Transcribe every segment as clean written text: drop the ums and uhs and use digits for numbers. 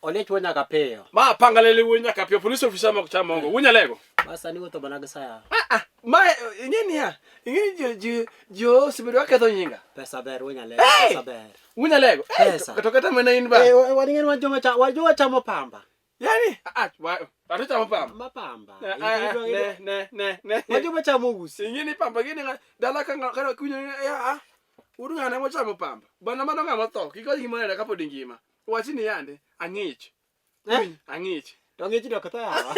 Oliech wuo nyaka piyo. Ma panga lele wuo nyaka piyo police officer mok cham mongo. Wuo nyalego. Ma sani wuotho mana gi saya. Ah ah. Ma ing'e niya, ing'e jo jo jo osebedo ka ketho nyinga. Pesa ber wuo nyalego, pesa ber. Wuo nyalego. Pesa. To kata mana in ba. Eh, wan ing'e ni wan joma cha, wan joma chamo pamba. Yani, ah ah, wa chamo pamba. Ma pamba. Ne ne ne ne ne. Wan joma chamo usi. Ing'e ni pamba gini dala ka ka kunyo ya ah. Wuod ng'ane mochamo pamba. Bana mano ng'ama tho. Kik wach gimoro neno kapod ingima. Wach ni yande ang'ich. Eh? Ang'ich. To ng'ich dok tho yawa.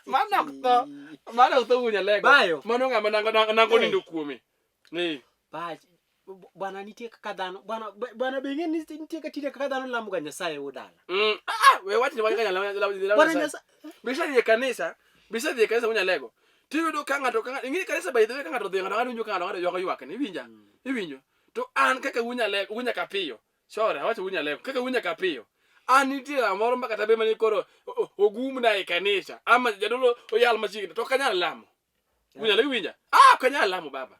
Mano ok tho. Mano ok tho wuon Alego. Bayo. Mano ng'ama nango nango Eh. nindo kuome. Eh. Bach, bwana nitie kaka dhano bwana bwana be ing'e ni nitie kaka kaka dhano lamo ga Nyasaye wuod dala. Ah, ah, we wach ni wach kanyala lamo Bwana Nyasaye. Nyasaye Bisa dhi e kanisa, bisa dhi e kanisa wuon Alego. Tiyudo ka ng'ato ka ng'ato, ing'e kanisa by the way ka ng'ato dhi ng'ato ng'ato winjo ka ng'ato ng'ato ywak ywak ni iwinja. Iwinjo. To an kaka wuon Alego, wuon Nyakapiyo. Sorry, awacho wuon Alego, kaka wuon Nyakapiyo. An nitie moro ma kata be mane koro ogumna e kanisa ama jadolo oyal machiegni to ok anyal lamo. Wuon Alego iwinja? Ah, ok anyal lamo baba.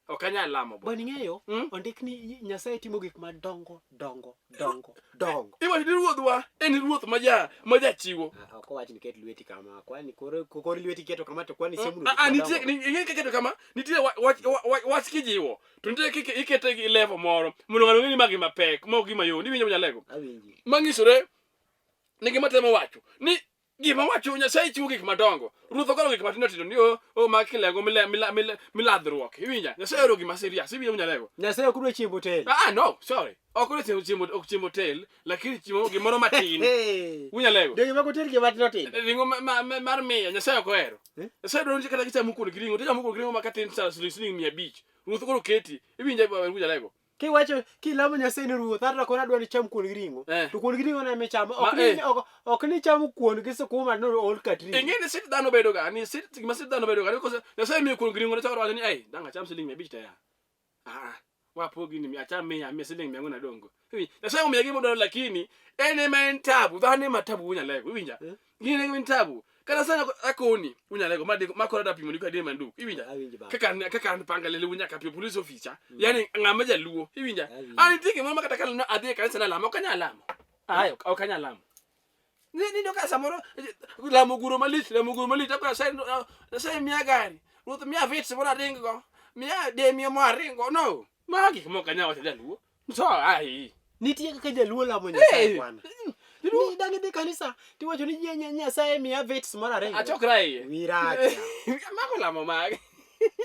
Ok anyal lamo. Bwana ing'eyo ondik ni Nyasaye timo gik madongo dongo dongo dongo. Iwacho ni ruodhwa en ruoth ma ja ma jachiwo. Ah, ok owach ni ket lweti kama kwani koro koro lweti keto kama to kwani simulo. Ah, ah, nitie ing'e kiketo kama nitie wach wach kijiwo to nitie kike ikete gi level moro mondo ng'ato ong'e ni ma gima pek ma ok gima yom iwinjo Nyalego Awinji. manyisore ni gima temo wacho ni gima wacho Nyasaye chiwo gik madongo ruoth ok oro gik matindo tindo ni o o ma kilengo mile mila mila miladhruok iwinja Nyasaye oro gima serious iwinjo Nyalego Nyasaye ok dwa chiemb hotel. ah no sorry ok oro chiemo chiemo ok chiemo hotel lakini chiemo gimoro matin Hey. Unyalego Donge mag hotel gima tindo tindo. ring'o mar miya Nyasaye ok ohero Eh? Nyasaye dwaro ni kata kichamo kuon gi ring'o to ichamo kuon gi ring'o ma katin sa siling 500 ruoth koro keti iwinja Unyalego Kiwacho kilamo Nyasaye ni ruoth ato koro adwa ni cham kuon gi ring'o. Eh. To kuon gi ring'o ne michamo. Ma- Ok ni eh. ok, ok ni chamo kuon gi sukuma no ol kat ring'o. ing'e ni sit dhano bedo ga ni sit gima sit dhano bedo ga ni kose Nyasaye miyo kuon gi ring'o to wacho ni ei dang' acham siling 500 te ya ah wapogi ni acham mia mia siling 400 adongo Iwinjo? Nyasaye omiya gima odwaro lakini en ema en tabu dhano ema tabu Unyalego iwinja Eh? gin ema en tabu kata sana akoni Unyalego ma ma koro adwa pimo ni ka manduk iwinja Awinji baba. kaka kaka an panga lele nyaka piyo police officer yani ng'ama jaluo iwinja Awinjo. an nitie gimoro ma kata ka adhi e kanisa nalamo ok anyal lamo ayo ok anyal lamo ni ni ka samoro lamo guro malich lamo guro malich ako Nyasaye Nyasaye miya gari ruoth miya vits mondo aring go miya demio mo aring go no ma gik moko anyal wacho jaluo so ai Nitie kaka jaluo lamo Nyasaye Eh. bwana. Ni dang' idhi kanisa tiwacho ni Nyasaye miya vits moro aringo. achokra iye Wiracha. mago lamo mage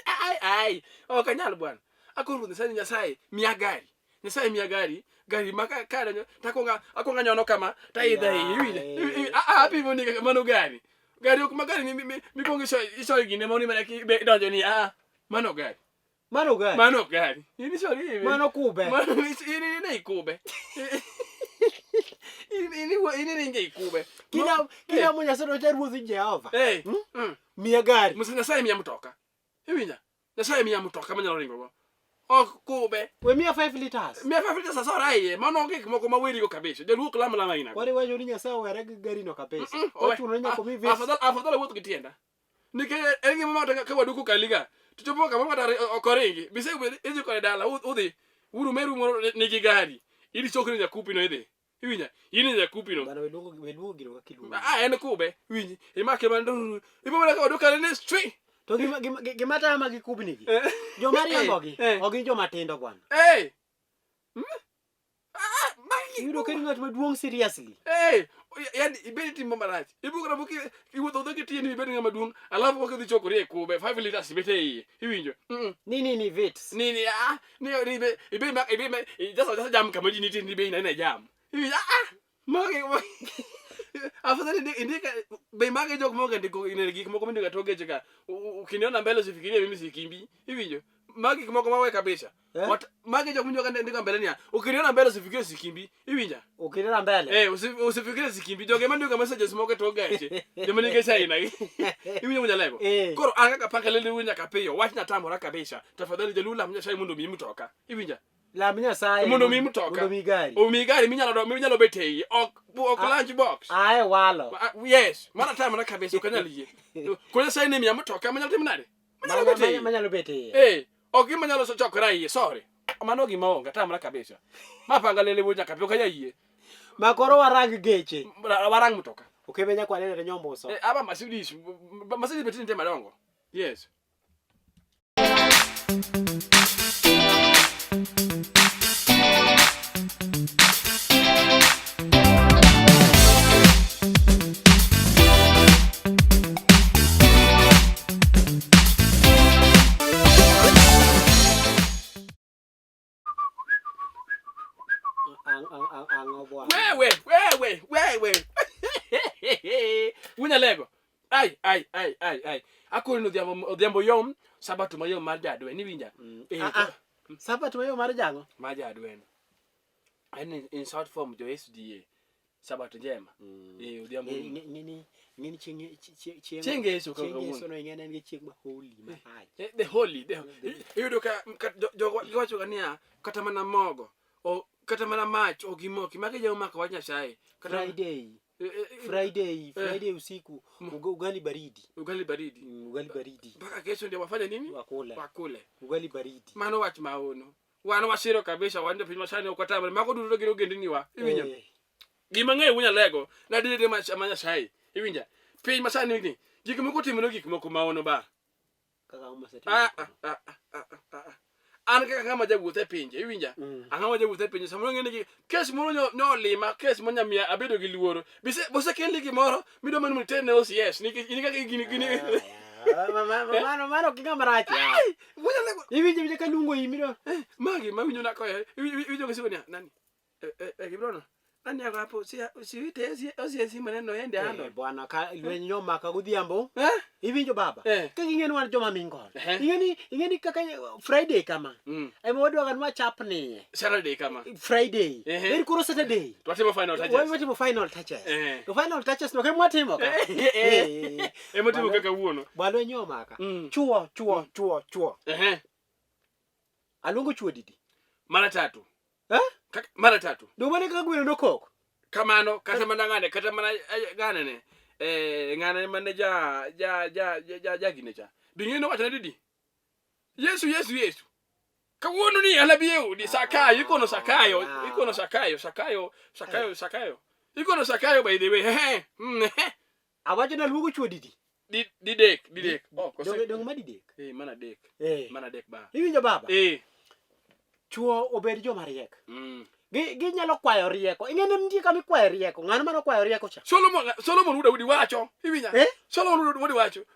ai ai ok anyal bwana akoro ruoth Nyasaye ni Nyasaye miya gari Nyasaye miya gari gari ma ka ka donjo takwonga akwonga nyono kama taidha iye iwinjo Yaye. A- a- apimo ni mano gari gari ok ma gari mikwongo isoyo gine mano mana idonjo ni a mano gari Mano gari. mano ok gari in isori Mano kube. mano in in e ikube in in in iringe ikube Kila kilamo Nyasaye to ruoth Jehova. eh Miya gari. Musa Nyasaye miya mtoka iwinja Nyasaye miya mtoka manyalo ringo go ok kube We miya 5 liters. miya fafita sasa ora iye mano gik moko ma werigo kabisa jaluo ok lam lama ina Kwani wacho ni Nyasaye owere gi gari no kabisa. Ochuno ni nyaka omi vits. afadhal afadhal awuoth gi tienda nikech en gima mata ka waduko kaliga to chopo kama kata ok oringi bise idhi kode dala udhi uru meru moro nigi gari idhi chokri nyakupi no idhi iwinja in e nyakupi no Bana we luongo we luongo gino kaka iluongo. ah en kube winji imake mana ibo mana ka waduko ni stri To gima gima gima tama gi kubni gi. Joma riembogi Eh. ok gin joma tindo bwana. eh Ah, magi Iyudo ka en ng'at maduong' seriously. Eh, yani ibed timo marach. Ibuok na buki iwuotho wuotha gi tiendi ibed ng'ama duong', alafu koka idhi chokori e kube, 5 liters ibet e iye. Iwinjo? Mm. Ni ni ni vits. Ni ni ah, ni ni ibe ibe ma ibe ma just just jam kama ji nitie ni be ina jam. Iwinjo? Ah ah. Magi afadhali indika be magi jok moko ndiko ine gik moko mindiko to geche ka. Ukiniona mbele usifikirie mimi sikimbii. Iwinjo? Magi gik moko mawe kabisa. Eh? Wat, magi jok mindiko ndiko mbele niya. Ukiniona mbele usifikirie sikimbii. Iwinja? Ukiniona mbele. Eh, usifikirie sikimbii. Joge mandiko messages moko to geche. Joma nigi China gi. Iwinjo munyalego? Eh. Koro an kaka paka lele wunya kapiyo, wach natamora kabisa. Tafadhali jaluo lam Nyasaye mondo omiyi mtoka. Iwinja? Lam Nyasaye Mondo omiyi mtoka. Mondo omiyi gari. Omiyi gari minyalo minyalo bet e iye. Ok ok Ah. lunch box. Ae walo. Ah, yes, mano atamora kabisa ok anyal yie. Koro Nyasaye ne miya mtoka manyalo timo nade? Manyalo bet e iye. Manyalo bet e iye. Eh, ok gima nyalo chokora iye, sorry. Mano gima onge, atamora kabisa. Ma panga lele wuod nyaka ok anyal yie. Ma koro warang geche. Warang mtoka. Okebe nyakwale ne nyombuso. Eh, aba Mercedes, Mercedes betini nitie madongo. Yes. Ang'o bwana? Wewe, wewe, wewe. Unyalego. Ai, ai, ai, ai, ai. Akoni ni odhiambo odhiambo yom, sabato mayom mar jadwen, iwinja? Eh, Ah, ah. Sabato mayom mar jang'o? Mar jadwen. En in short form jo SDA. Sabato njema. Eh, odhiambo. Ng'eni ng'eni chieng' chieng' Chieng' Ngeso ka chieng' kawuono. Ngeso no ing'e ni en gi chieng' ma holy marach. Eh, The holy, the iyudo ka ka jogo giwacho ga niya, kata mana mogo, o kata mana mach ok gimoki, magi joma omako wach Nyasaye. Kata Friday, eh, eh, eh, Friday, Friday usiku ugali baridi. ugali baridi. Ugali baridi. Mpaka kesho ndio wafanye nini? Wakule. Wakule. Ugali baridi. Mano wach maono. Wan wasiro kabisa wan jopiny masani ok watamre. Mago duto gin ogendiniwa. Iwinjo? Eh, Gima ng'eyo wunyalego na dede ma ma Nyasaye. Iwinja? Piny masani ni gik moko timore gik moko maono ba. kaka uma Ah, ah, ah, ah, ah, ah, ah. An kaka ng'ama jawuoth e pinje, iwinja? Ang'ama jawuoth e pinje, samoro ng'eni gi kes moro nyo nolima, kes monyamiya abedo gi luoro. Bise bosekelni gimoro midwa mana mondo iterne OCS nikech in kaka gini gini. Mano mano ok ng'ama rach. Ai, wunyalego Iwinjo winjo ka luongo imi do. Eh, magi mawinjo na koya iwinjo gisigo niya nani eh, eh, eh, gibrono nani yako hapo si siwite OCS maneno ende ando Eh, bwana ka lweny nyomaka godhiambo. eh Iwinjo baba? Eh. Ka ging'e ni wan joma mingol. Ehe. Ing'e ni ing'e ni kaka Friday kama. Ema wadwa ni wachapnie. Saturday kama Friday. Ehe. Then koro Saturday. twatimo final touches Watimo final touches. Eh. To final touches no kemwatimo ka. Eh. Ema timo kaka wuono Bwana lweny omaka. Chuo chuo chuo chuo. ehe Aluongo chuo didi. mara tatu Eh? Kaka- mara tatu Do mane kaka gweno nokok. kamano kata mana ng'ane kata mana eh, ng'ane ne eh ng'ane mane ja ja ja ja ja, ja gine cha bing'e nowacho ne didi Yesu Yesu Yesu kawuono ni anabi e odi Sakayo ikono Sakayo Ah. ikono Sakayo Sakayo Sakayo Sakayo ikono Sakayo by the way ehe ehe Awacho ni aluongo chuo didi. Di didek didek oh kose Donge donge ma didek. eh mana dek Eh. mana dek ba Iwinjo baba? eh Chuo obed joma riek. mm Gi ginyalo kwayo rieko. Ing'e ni nitie kama ikwayo rieko. Ng'ano mane okwayo rieko cha? Solomon Solomon wuod Daudi wacho iwinja Eh? Solomon wuod Daudi wacho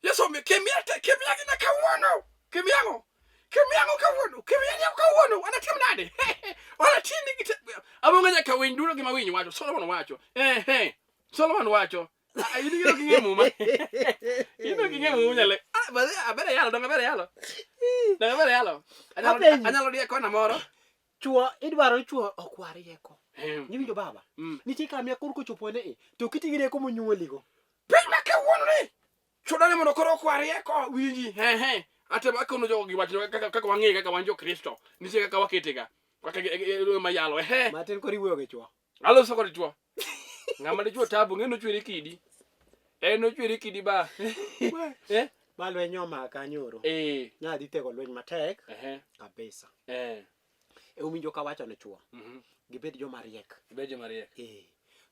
Yesu omiyo kemiya te kemiya gina kawuono kemiyango kemiyango kawuono kemiyango kawuono wanatim nade wanatini gite abonga nyaka winy duto gima winy wacho Solomon wacho ehe Solomon wacho Ah, in gino king'e muma in ok ing'e muma nyale ah bale abere yalo donga abere yalo donga abere yalo anyalo Apenji. anyalo die kona moro Chuo idwaro ni chuo okwa rieko. Eh, Iwinjo baba? Mm. Nitie kama koro kochopo ne e to kiti gi rieko monyuoligo. Piny ma kawuono ni chuno ni mondo koro okwa rieko winji hehe atemo akono jogo gi wach kaka kaka wang'e kaka wan jo-Kristo nitie kaka waketega kaka mayalo ehe Matin koro iwuoyo gi chuo. aloso kod chuo ng'ama dichuo tabu ng'e nochweri kidi en nochweri kidi ba eh Ba lweny omaka nyoro. eh Nyadhi tego lweny matek ehe kabisa. eh Ewinjo kawacho ne chuo. mhm Gibed joma riek. ibed joma riek Eh.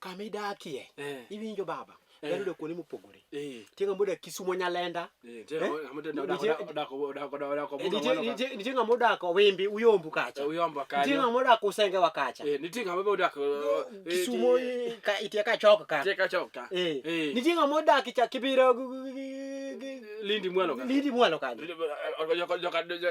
Kama idakie. eh Iwinjo baba? Eh. Dhano odak kuonde mopogore. eh Nitie ng'ama odak Kisumo Nyalenda. eh nitie ng'ama odak odak odak odak Eh, Nitie nitie- nitie ng'ama odak Owimbi Uyombu kacha. Uyombo Nitie kanyo ng'ama odak Usengewa kacha. eh nitie ng'ama be odak Kisumo ka itie kachok ka. nitie kachoka Eh. Eh. Nitie ng'ama odak cha Kibira Lindi mwalo ka Lindi mwalo kanyo.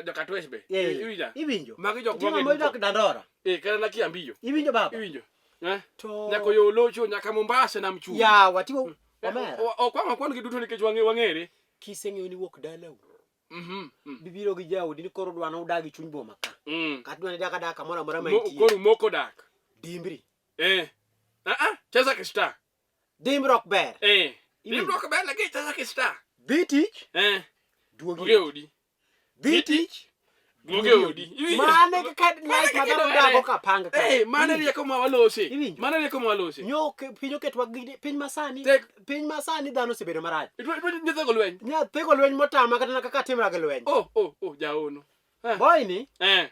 Joka Twesh be. Eh. Iwinja? Iwinjo. Magi jok Nitie moge ng'ama duto. odak Dandora. Eh, kata na Kiambiyo. Iwinjo baba? Iwinjo? Eh? To Nyaka yo Locho, nyaka Mombasa nam chumbi. Yawa tiwo omera. Ok wang' wakwan gi duto nikech wang'e wang'ere. Kiseng'eyo ni wuok dalau. Mhm. Bibiro gi jaodi ni koro dwa udag e chuny boma ka. Kata dwa ni idak adaka kamoro amora ma intie. Koro moko dak. Dimbri. Eh. Ah ah, cheza ki star. Dimbri ok ber. Eh. Iwinjo? Dimbri ok ber lakini cheza ki star. Dhi tich, Eh. duogi. Duogi e odi. Dhi tich, Duogi e odi. Iwinjo? Mano e kaka life ma kaka dhano idware. dago kapanga ka. Eh, mano e rieko ma walose. Iwinjo? Mano e rieko ma walose. Nyo piny oketwa gi piny masani. Tek. Piny masani dhano osebedo marach. Idwa idwa nyithigo lweny. Nyathego lweny motama kata na kaka timra gi lweny. Oh, oh, oh, jaono. Eh. Boy ni Eh.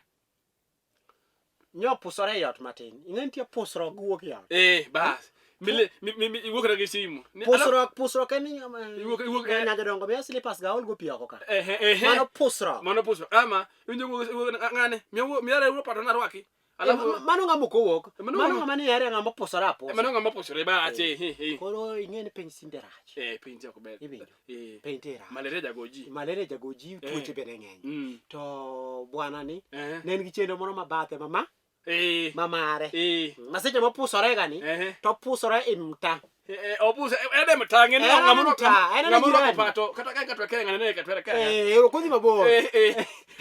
Nyo pusore e ot matin. Ing'e nitie pusruok gi wuok e ot. Eh, bas. Mile mi mi mi- iwuok na gi simu. Ni- Pusruok, pusruok en ni Iwuok- iwuok- nya jodongo miya slippers ga aol go pi oko ka. Ehe, ehe. Mano pusruok. Mano pusruok. Ama iwinjo wuok ng'ane. Miya miya re pato na rwaki. Alafu mano ng'ama ok owuok. Mano Mano ng'ama- ng'ama ni ere ng'ama opusore apusa. Mano ng'ama pusore ba ache. Eh, eh. Koro ing'e ni piny tinde rach. Eh, piny ok ber. Iwinjo. Eh. Piny tinde rach. Malaria jago ji. Malaria jago ji, tuoche Eh. bende ng'eny. To bwana ni Eh. ne en gi chenro moro mabathe mama Eh. mamare. Eh. Ma seche mopusore ga ni Eh. to opusore e mta. Eh, opuse ene mtange ni En ng'ama ane mtaa, en ane ng'ama orwako jirani. pato kata ka ng'ato kia ng'ane ne katwere ka. Eh, ok odhi mabor. Eh, eh.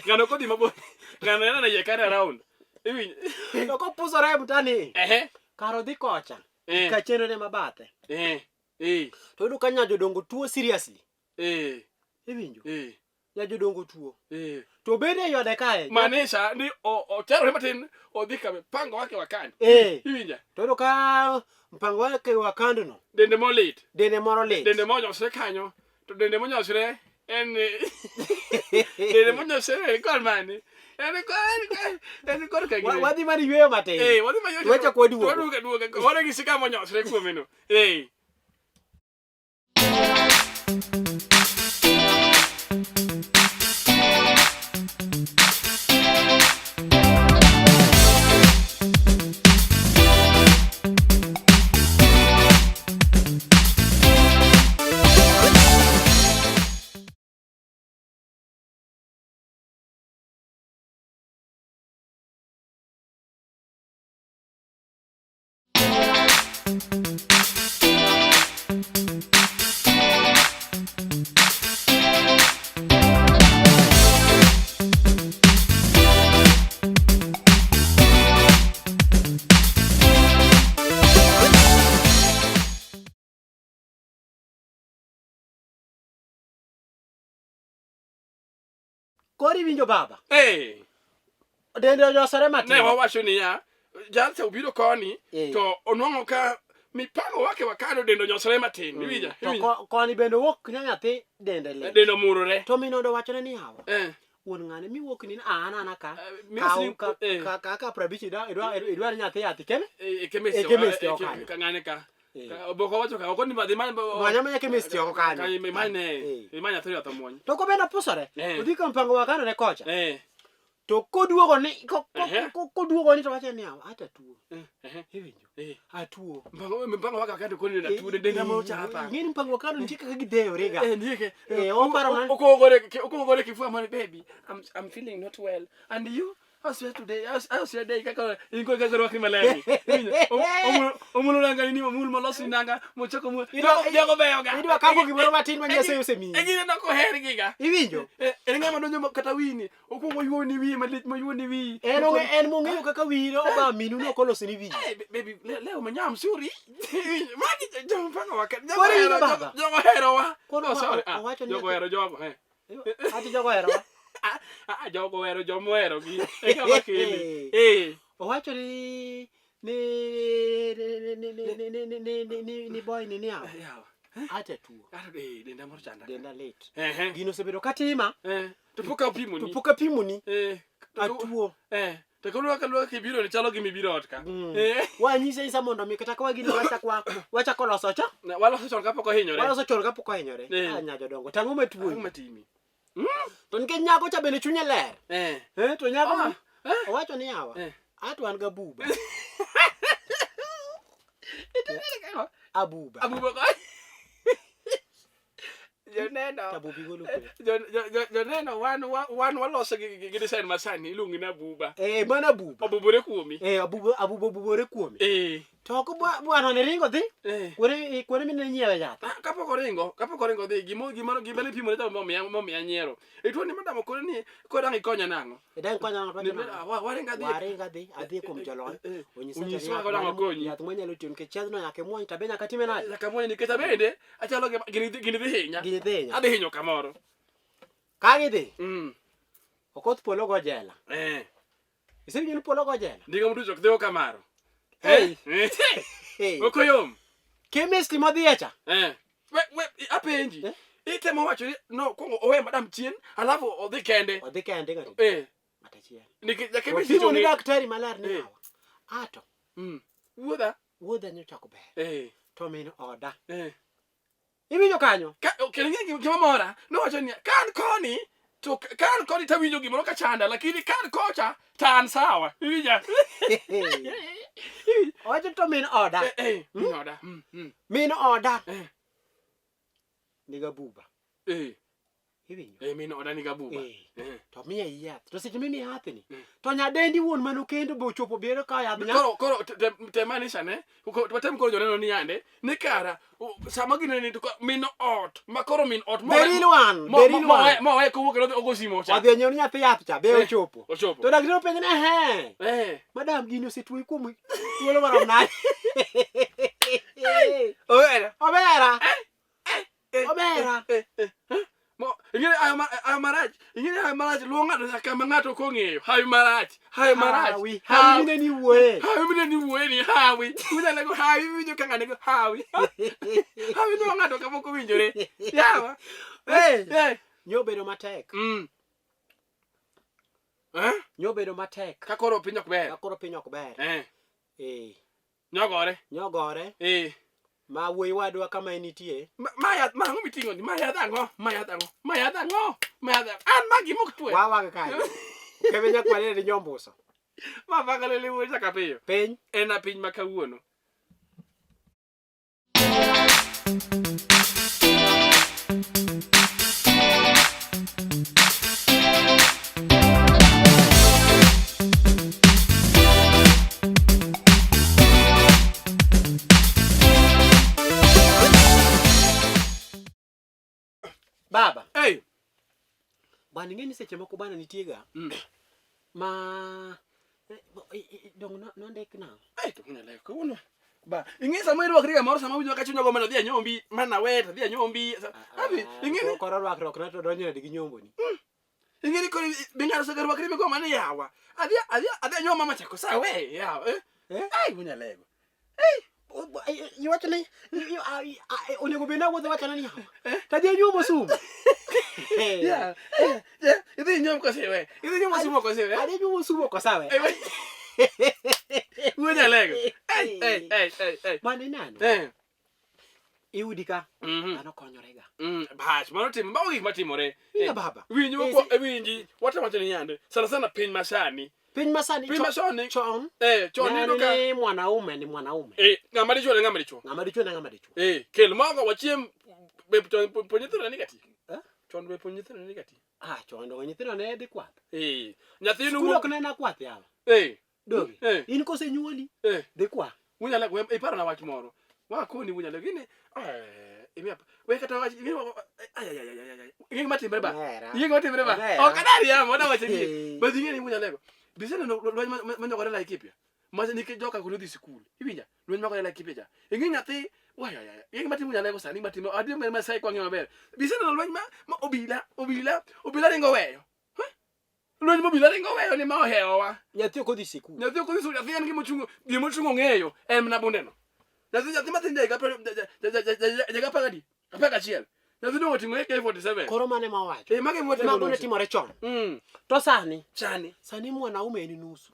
Ng'ano kodhi mabor. Ng'ano en ane iye kare around. Iwinjo. To kopusore e mta ni Ehe. kar odhi kocha. Eh. Ka chenro ne mabathe. Eh. Eh. To iyudo ka nya jodongo tuo seriously. Eh. Iwinjo? Eh. Nya jodongo tuo. Eh. To bende e ode kae. Maanisha ni oterore matin odhi ka pango wake wakani. Eh. Iwinja. To iyudo ka mpango wake wa kando no. Dende molit. Dende moro lit. Dende monyosre kanyo. To dende monyosre en dende monyosre en kor mane? En kor en kor ka gine. Wadhi mana yueyo matin. Eh, wadhi ma yueyo. Wachak waduogo. Waduogo duogo. Wadhi gi sika monyosre kuome no. Eh. Koro iwinjo baba. Eh. Dende onyosore matin. Ne wawacho niya, jalcha obiro koni Eh. to onwang'o ka mipango wake wakano dende onyosore matin. Iwinja? To Iwinja? koni bende owuok nya nyathi dende lit. Dende omurore. To min ode owachone ni yawa. Eh. Wuon ng'ane miwuok ni an ana ka. Eh, miyo Kaw siling- ka eh. ka ka ka 50 idwa idwa nyathi yath keme. E chemist. E chemist oko kanyo. Ka ng'ane ka. Eh. Ka- Oboko wacho ka okoni madhi many. Manya manya chemist oko kanyo. Ka imany Eh. imany nyathi yath omuony. To kobende opusore. Eh. Odhi ka mpango wakano ne kocha. Eh. To koduogo ni Ehe. koduogo ni to wacho ni yawa ata tuo. Eh. Eh. Iwinjo? Eh. Atuo. Mpango mpango wake wakano koni na tuo dende mo chapa. Ing'e ni mpango wakano nitie kaka gideyore ga. Eh, ndiye ke. Eh, oparo na- Okogore kifua mane baby. I'm feeling not well. And you? How's your today? How's your day? Kaka ingo kaka rwakri maler. Omulo nanga nini omul molosi nanga mochoko mu. Jogo beyo ga. Idwa kago gimoro matin ma Nyasaye osemiyi. E gine nok oher gi ga. Iwinjo? Eh, en ng'ama donjo kata wini. Okuongo yuoni wiye malich moyuoni wiyi. En ong'e en mong'eyo kaka wiyi no oba minu no ok olosoni wiyi. Hey, baby, leo mwenyewe mzuri. Magi jogo mpango wake. Jogo Koro hero, iwinjo baba? jogo herowa. Koro Oh, sorry. Ah, owacho ni jogo nyathi- hero jogo, eh. Ati jogo oherowa. Ah, ah, jogo ohero joma oherogi. E kama kele. Eh. Owacho ni ni ni ni ni ni ni ni ni ni ni boy ni niyawa. Yawa. Ate tuo. Ato eh denda moro chanda. Denda lit. Eh. Gino osebedo katima Eh. To pok apimo to ni. pok apimoni. Eh. Atuo. Eh. To koro ka luwa kibiro ni chalo gi mibiro ot ka. Mm. Eh. Wanyise isa mondo mi kata ka wagino wachak wachako loso cha. Na waloso chon kapok ohinyore. Waloso chon kapok ohinyore. Eh. Ah, nya jodongo. Tang'o matuoni? Ang'o matimi? To nikech nyako cha bende chunye ler. Eh. Eh, to nyako Ah, eh. owacho ni yawa. Eh. Ato an gabuba. Abuba. Abuba ko. Joneno. Tabubi golo kwe. Joneno wan wan waloso gi design masani iluongi ni abuba. Eh, mana abuba. Obubore kuomi. Eh, abuba abuba obubore kuome. Eh. To ok bwana ne ringo dhi. Eh. Kuone kuone mine nyiewe yath. Ah, kapok oringo dhi gimo gimoro gima ne pimore to momiya nyiero. E tuo ni madam okone ni koro dang' ikonya nang'o? E dang' konya nang'o to Ni wacho nang'o? waringo adhi. Waringo adhi, adhi kuom jolony. Eh, eh. Onyisa Onyiswa ni yath koro dang' mane- okonyi. Yath mwanyalo tiyo nikech yadhno nyaka imuony to be nyaka time nade? Nyaka muony nikech abende achalo gi gini dhi hinya. Gini dhi hinya. Adhi hinyo kamoro. Ka gidhi, Mm. Okoth polo go jela. Eh. Isewinjo ni polo go jela? Ndiga mtucho ok dhigo kamaro. Hey. Eh. Hey. Ok oyom. Chemist modhiye cha. Eh. We we apenji. Eh? Itemo wacho ni no kuongo owe madam chien alafu odhi kende. Odhi kende ng'ato. Eh. Ng'at achiel. Nikech jakemist Pimo ni ong'e- daktari maler ni Eh. yawa. Ato Wuodha. wuodha nyochako ber. To min oda. Iwinjo kanyo? Ka kendo ing'e gima mora, nowacho niya, ka an koni to ka an koni tawinjo gimoro ka chanda, lakini ka an kocha to an sawa. Iwinja? Owacho to min oda. Min oda. Min oda. Niga buba. Iwinjo? Min oda niga buba. To miye yath. To seche mimiye yath ni, to nyadendi wuon mane okendo be ochopo biro kawo yath nya. Koro koro temaanisha ne, watem koro joneno ni yande, ni kara sama gineni to min ot, ma koro min ot The real one, the real one. mowe kowuok kendo ogo simo cha. Odhi onyiew ni nyathi yath cha be ochopo. Ochopo. To daktari openje ni ehe. Madam gini osetuoyi kuom thuolo marom nade? Omera. Omera. Omera. Ing'e hayo marach, ing'e hayo marach luwo ng'ato nyaka kama ng'ato ok ong'eyo. Hawi marach, hawi marach. Hawi, hawi mine ni wuoye. Hawi mine ni wuoye ni hawi. Unyalo go hawi iwinjo ka ng'ane go hawi. Hawi luwo ng'ato kama ok owinjore. Yawa. Nyobedo matek. Nyobedo matek. Ka koro piny ok ber. Ka koro piny ok ber. Nyogore. Nyogore. Ma wuoyi wadwa kama enitie. Ma yath, ma ang'o miting'o ni? Ma yath ang'o? Ma yath ang'o? Ma yath ang'o? Ma yath ang'o? An ma gima ok twe. Wawang' kanyo. Kebe nyakware ni nyombuso. Ma bangalele wuoyi chaka piyo. Piny. En a piny ma kawuono. Baba. Hey. Bwana ing'e ni seche moko bwana nitie ga. Ma dong nondik nang'o? Ai to kunya lek kawuono. Ba ing'e sama irwakri kamoro sama winjo ka chunya gombo ni adhi anyombi mana wet adhi anyombi. Abi ing'e ni koro rwakruok na to donjo nade gi nyombo ni. Ing'e ni koro be ng'ato osega rwakri migombo ni yawa. Adhi adhi adhi anyom mama cha koso awe yawa. Ai kunya lego. Iwacho ni onego bed ni awuotho wacho ni yawa. To adhi anyuomo sumo. Yeah. Idhi inyom koso iwe? Idhi inyom sumo koso iwe? Adhi anyuomo sumo koso awe? Wuo Nyalego. Ei, ei, ei, ei, ei. Mano ineno? Iudi ka. Dhano konyore ga. Bas, mano timo, mago gik matimore. Winja baba. Winji, winji, watemo wacho ni yande. Sana sana piny masani. Piny masani. Piny masani. Chon. Chon iyudo ka. Ni mwanaume ni mwanaume. Ng'ama dichuo ne ng'ama dichuo. Ng'ama dichuo ne ng'ama dichuo. Kel mogo wachiem. Be chon puonj nyithindo ni gati. Chon be puonj nyithindo ni gati. Ah, chon dongo nyithindo ne dhi kwath. Nyathino Skul ok ne na kwath yawa. Dogi. In kosenyuoli. Dhi kwa. Unyalo iparo na wach moro. Wakoni unyalo gini. Imiya we kata wach ing'e ay ay ay ay. Ing'e gima timre ba? Ing'e gima timre ba? Ok adar yamo adwa wacho ni. But ing'e ni unyalo. Biseneno lweny manyogore Laikipia. Macha nikech joka kono dhi sikul. Iwinja? Lweny magore Laikipia cha. Ing'e nyathi Wai ai ai. Ing'e gima timre Unyalego sani gima timre. Adier mar Masai kwang'iyo maber. Biseneno lweny ma obila obila obila ringo weyo. Lweny ma obila ringo weyo ni ma ohewowa. Nyathi ok odhi sikul. Nyathi ok odhi sikul. Nyathi en gima ochungo gima ochungo ng'eyo en mana bundeno. Nyathi nyathi matin ja higa 10 11. Nyathi dong oting'o AK47. Koro mane ma owacho? Mago ema watimo. Mago ne timore chon. To sani. Sani. Sani mwanaume en nusu.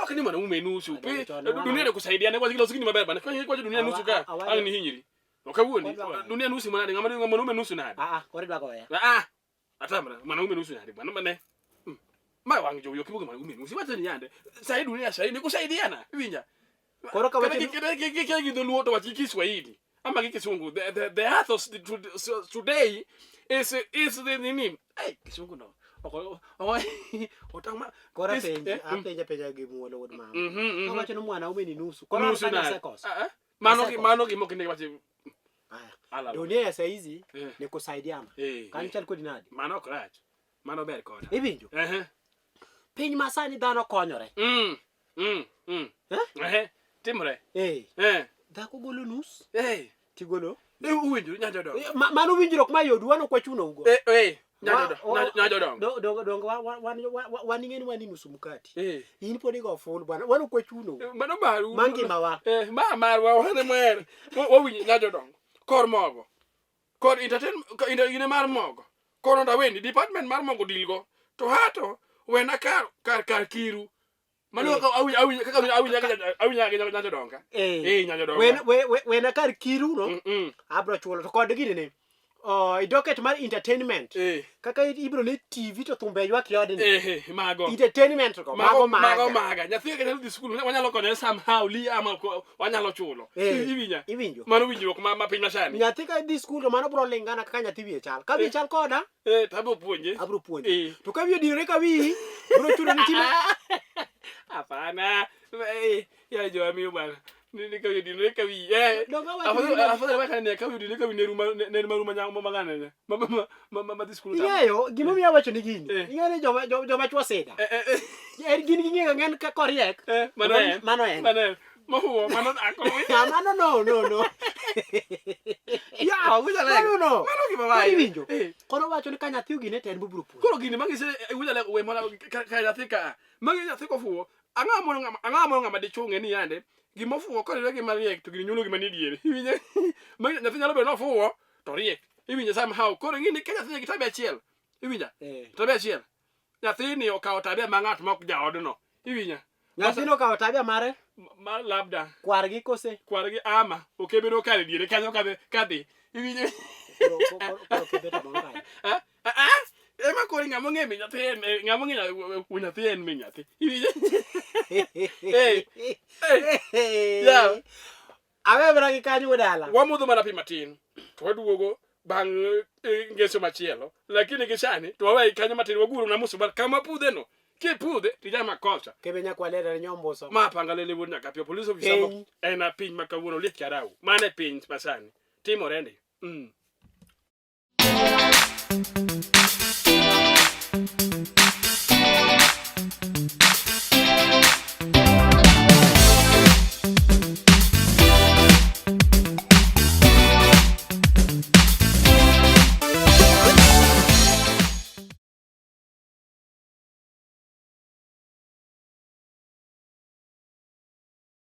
Ok ni mwanaume nusu. Dunia ni kusaidiana kwa loso gini maber bana. Kwa kwa dunia nusu ka. Ang ni hinyri. Ok awuondi. Dunia nusu manade ng'ama mwanaume nusu nade? Koro idwa goya. Atamra mwanaume nusu nade bwana mane. Ma wang' jowi ok iwuog mwanaume nusu. Iwacho ni yande. Sai dunia sai ni kusaidiana. Iwinja. Koro ka wacho Kata gi dholuo to wach gi Kiswahili. Ama gi Kisungu. The earth of today is the nini. Ai Kisungu no. Oko otang ma Koro apenji apenja penja gi muolo wuod mama. Awacho ni mwanaume ni nusu. Koro Nusu kanyo nade? asekoso. Mano mano gima ok onego wachi. Aya. Dunia ya saizi ni kusaidiana. Kanyo chal kodi nade? Mano ok rach. Mano ber koda. Iwinjo? Piny masani dhano konyore. Timre. Dhako golo nus. Tigolo. Uwinjo nyanjo dongo. Mano winjruok ma yodu wan ok wachuno ugo. Nyanjo dongo. Dongo wan ing'e ni wan ni nusu mkati. In pod igo full bwana. Wan ok wachuno. Mano maru. Mangima wa. Ma marwa wan mwer. Wawinjo nyanjo dongo. Kor mogo. Kor entertainment gine mar mogo. Kor onda wendi department mar mogo dilgo. To hato Wena kar kar kar kiru. Mano Eh. kaka awinjo awinjo kaka awinjo awinjo awinjo gi nyanjo donga. Eh. Eh nyanjo donga. Wena we, we, wena kar kiru no Mm, mm. abro chulo to kod gini ni. Oh, i docket mar entertainment. Eh. Kaka ibro ne TV to thumbe ywak e odni. Eh, eh, mago. Entertainment go mago mago maga. maga. Nyathi kaka nyalo dhi skul wanyalo konye somehow li ama wanyalo chulo. Eh, Iwinja. Iwinjo. Mano winjruok ma ma piny masani. Nyathi ka dhi skul to mano bro lingana kaka nyathi wiye chal. Ka wiye chal koda, Eh, to abiro puonje. abro puonje. Eh. To ka wiye odinore ka wiyi, bro chuno ni time. Hapana. Eh, ya jowa miyo bwana. Ni ka wiye odinore ka wiyi. Eh. Donge awacho Afadhali ni- afadhali weka ni ka wiye odinore ka wiyi ne ruma ne ruma ruma nyango magana ne. Ma ma ma ma ma dhi skul. tamo. Ing'eyo gimomiyo awacho ni gini. Eh. Ing'eyo ni joma joma chwo sida. Eh, eh, eh. En gin ging'eyo ng'en ka koriek. Eh, mano en. Mano en. Mano en. Mahuo, mano dhako. Ah, mano no no no. Ya, winja lego. Mano no. Mano gima Koro wayo. iwinjo. Eh. Koro wacho ni ka nyathi ogine to en bobiro puonjo. Koro gini mang'ise winja lego we mana ka ka nyathi ka. Magi nyathi kofuwo. Ang'o mono ng'ama ang'o mono ng'ama dichung'e ni yande gima ofuwo koriwre gi mariek to gini nyuolo gima ni diere. Iwinjo? Magi nyathi nyalo bedo nofuwo to riek. Iwinjo somehow. Koro ing'e ni ka nyathi nigi tabia achiel. Iwinja? Eh. Tabia achiel. Nyathini okawo tabia ma ng'at ma ok jaodno. Iwinja? Nyathino okawo tabia mare Ma labda kwargi kose. kwargi ama okebedo kare diere kanyo kadhi kadhi. Iwinjo? Koro koro koro kebeto bang' kanyo. Ah, ah, ah, ema koro ng'ama ong'e min nyathi en eh, ng'ama ong'e wuon nyathi en min nyathi. Iwinjo? Eh, eh, yeah. Awe mana gi kanyo wuod dala. Wamodho mana pi matin to waduogo bang' eh, ngeso machielo. Lakini gi sani to wawe kanyo matin waguro na musubal kama pudhe no. Kipudhe tijama kocha. Kebe nyakwalera nyomboso. Ma panga lele wuod nyakapio police officer Piny. mo en a piny ma kawuono liet karau. Mano e piny masani. Timore ndi.